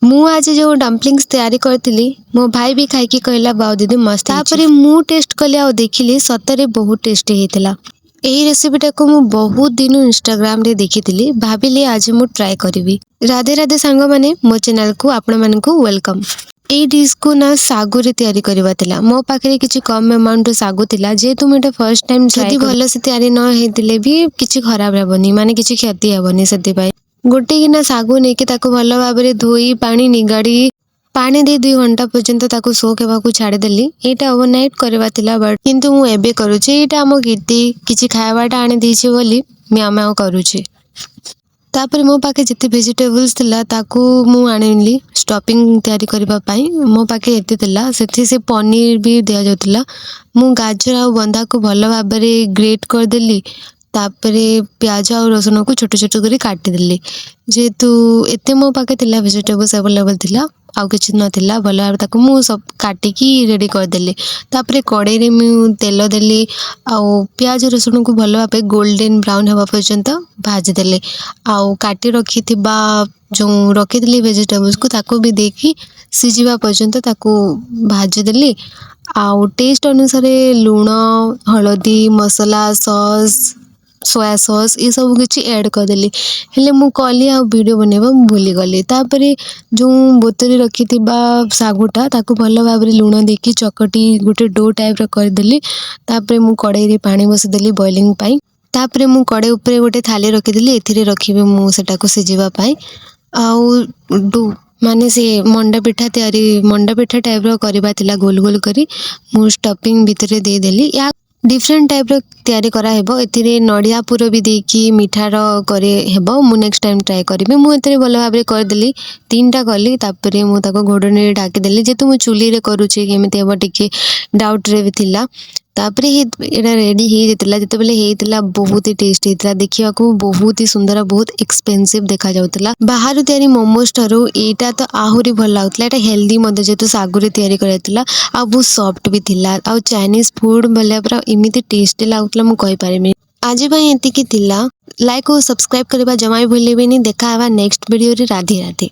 ମୁଁ ଆଜି ଯେଉଁ ଡମ୍ପଲିଙ୍ଗସ୍ ତିଆରି କରିଥିଲି, ମୋ ଭାଇ ବି ଖାଇକି କହିଲା, "ବାଉ ଦିଦି, ମସ୍ତ।" ତାପରେ ମୁଁ ଟେଷ୍ଟ କଲି ଆଉ ଦେଖିଲି, ସତରେ ବହୁତ ଟେଷ୍ଟି ହେଇଥିଲା। ଏହି ରେସିପିଟାକୁ ମୁଁ ବହୁତ ଦିନୁ ଇନଷ୍ଟାଗ୍ରାମରେ ଦେଖିଥିଲି। ଭାବିଲି ଆଜି ମୁଁ ଟ୍ରାଏ କରିବି। ରାଧେ ରାଧେ ସାଙ୍ଗମାନେ, ମୋ ଚ୍ୟାନେଲକୁ ଆପଣମାନଙ୍କୁ welcome. ଏଇ ଡିଶ୍କୁ ନା ଶାଗୁରେ ତିଆରି କରିବା ଥିଲା। ମୋ ପାଖରେ କିଛି କମ୍ ଆମାଉଣ୍ଟର ଶାଗୁ ଥିଲା। ଯେହେତୁ ମୁଁ ଏଇଟା ଫାର୍ଷ୍ଟ ଟାଇମ୍, ଯଦି ଭଲସେ ତିଆରି ନ ହେଇଥିଲେ ବି କିଛି ଖରାପ ହେବନି, ମାନେ କିଛି କ୍ଷତି ହେବନି। ସେଥିପାଇଁ ଗୋଟେ ଗିନା ଶାଗୁ ନେଇକି ତାକୁ ଭଲ ଭାବରେ ଧୋଇ, ପାଣି ନିଗାଡ଼ି, ପାଣି ଦେଇ 2 ଘଣ୍ଟା ପର୍ଯ୍ୟନ୍ତ ତାକୁ ସୋକ୍ ହେବାକୁ ଛାଡ଼ିଦେଲି। ଏଇଟା ଓଭରନାଇଟ୍ କରିବା ଥିଲା, ବଟ୍ କିନ୍ତୁ ମୁଁ ଏବେ କରୁଛି। ଏଇଟା ଆମ କୀର୍ତ୍ତି କିଛି ଖାଇବାଟା ଆଣି ଦେଇଛି ବୋଲି ମ୍ୟାଉ ମ୍ୟାଉ କରୁଛି। ତାପରେ ମୋ ପାଖେ ଯେତେ ଭେଜିଟେବଲ୍ସ ଥିଲା, ତାକୁ ମୁଁ ଆଣିଲି ଷ୍ଟଫିଂ ତିଆରି କରିବା ପାଇଁ। ମୋ ପାଖେ ଏତେ ଥିଲା, ସେଥିରେ ସେ ପନିର ବି ଦିଆଯାଉଥିଲା। ମୁଁ ଗାଜର ଆଉ ବନ୍ଧାକୁ ଭଲ ଭାବରେ ଗ୍ରେଟ୍ କରିଦେଲି। ତାପରେ ପିଆଜ ଆଉ ରସୁଣକୁ ଛୋଟ ଛୋଟ କରି କାଟିଦେଲି। ଯେହେତୁ ଏତେ ମୋ ପାଖେ ଥିଲା, ଭେଜିଟେବଲ୍ସ ଆଭେଲେବଲ୍ ଥିଲା, ଆଉ କିଛି ନଥିଲା, ଭଲ ଭାବରେ ତାକୁ ମୁଁ ସବୁ କାଟିକି ରେଡ଼ି କରିଦେଲି। ତାପରେ କଡ଼େଇରେ ମୁଁ ତେଲ ଦେଲି ଆଉ ପିଆଜ ରସୁଣକୁ ଭଲ ଭାବେ ଗୋଲ୍ଡେନ୍ ବ୍ରାଉନ୍ ହେବା ପର୍ଯ୍ୟନ୍ତ ଭାଜିଦେଲି। ଆଉ କାଟି ରଖିଥିବା ଯେଉଁ ରଖିଥିଲି ଭେଜିଟେବଲ୍ସକୁ, ତାକୁ ବି ଦେଇକି ସିଝିବା ପର୍ଯ୍ୟନ୍ତ ତାକୁ ଭାଜିଦେଲି। ଆଉ ଟେଷ୍ଟ ଅନୁସାରେ ଲୁଣ, ହଳଦୀ, ମସଲା, ସସ୍, ସୋୟା ସସ୍ ଏସବୁ କିଛି ଆଡ଼୍ କରିଦେଲି। ହେଲେ ମୁଁ କଲି ଆଉ ଭିଡ଼ିଓ ବନେଇବା ମୁଁ ଭୁଲିଗଲି। ତାପରେ ଯେଉଁ ବତୁରେଇ ରଖିଥିବା ଶାଗୁଟା, ତାକୁ ଭଲ ଭାବରେ ଲୁଣ ଦେଇକି ଚକଟି ଗୋଟେ do ଟାଇପ୍ର କରିଦେଲି। ତାପରେ ମୁଁ କଡ଼େଇରେ ପାଣି ବସେଇଦେଲି ବଏଲିଂ ପାଇଁ। ତାପରେ ମୁଁ କଡ଼େଇ ଉପରେ ଗୋଟେ ଥାଳି ରଖିଦେଲି। ଏଥିରେ ରଖିବି ମୁଁ ସେଟାକୁ ସିଝିବା ପାଇଁ। ଆଉ do ମାନେ ସେ ମଣ୍ଡା ପିଠା ତିଆରି, ମଣ୍ଡା ପିଠା ଟାଇପ୍ର କରିବା ଥିଲା। ଗୋଲ ଗୋଲ କରି ମୁଁ ଷ୍ଟଫିଂ ଭିତରେ ଦେଇଦେଲି। ୟା ଡିଫରେଣ୍ଟ ଟାଇପ୍ର ତିଆରି କରାହେବ। ଏଥିରେ ନଡ଼ିଆ ପୁର ବି ଦେଇକି ମିଠାର କରି ହେବ। ମୁଁ ନେକ୍ସଟ ଟାଇମ୍ ଟ୍ରାଏ କରିବି। ମୁଁ ଏଥିରେ ଭଲ ଭାବରେ କରିଦେଲି, ତିନିଟା କଲି। ତାପରେ ମୁଁ ତାକୁ ଘୋଡ଼ଣୀରେ ଢାକିଦେଲି। ଯେହେତୁ ମୁଁ ଚୁଲିରେ କରୁଛି, କେମିତି ହେବ ଟିକେ ଡାଉଟ୍ରେ ବି ଥିଲା। ତାପରେ ଏଇଟା ରେଡ଼ି ହେଇଯାଇଥିଲା। ଯେତେବେଳେ ହେଇଥିଲା, ବହୁତ ହି ଟେଷ୍ଟ ହେଇଥିଲା। ଦେଖିବାକୁ ବହୁତ ହି ସୁନ୍ଦର, ବହୁତ ଏକ୍ସପେନ୍ସିଭ୍ ଦେଖାଯାଉଥିଲା। ବାହାରୁ ତିଆରି ମୋମୋସ୍ ଠାରୁ ଏଇଟା ତ ଆହୁରି ଭଲ ଲାଗୁଥିଲା। ଏଇଟା ହେଲ୍ଦି ମଧ୍ୟ, ଯେହେତୁ ଶାଗୁରେ ତିଆରି କରାଯାଇଥିଲା ଆଉ ବହୁତ ସଫ୍ଟ ବି ଥିଲା। ଆଉ ଚାଇନିଜ୍ ଫୁଡ଼୍ ଭଳିଆ ପୁରା ଏମିତି ଟେଷ୍ଟି ଲାଗୁଥିଲା, ମୁଁ କହିପାରିବିନି। ଆଜି ପାଇଁ ଏତିକି ଥିଲା। ଲାଇକ୍ ଓ ସବସ୍କ୍ରାଇବ୍ କରିବା ଜମା ବି ଭୁଲିବେନି। ଦେଖା ହେବା ନେକ୍ସଟ ଭିଡ଼ିଓରେ। ରାଧେ ରାଧେ।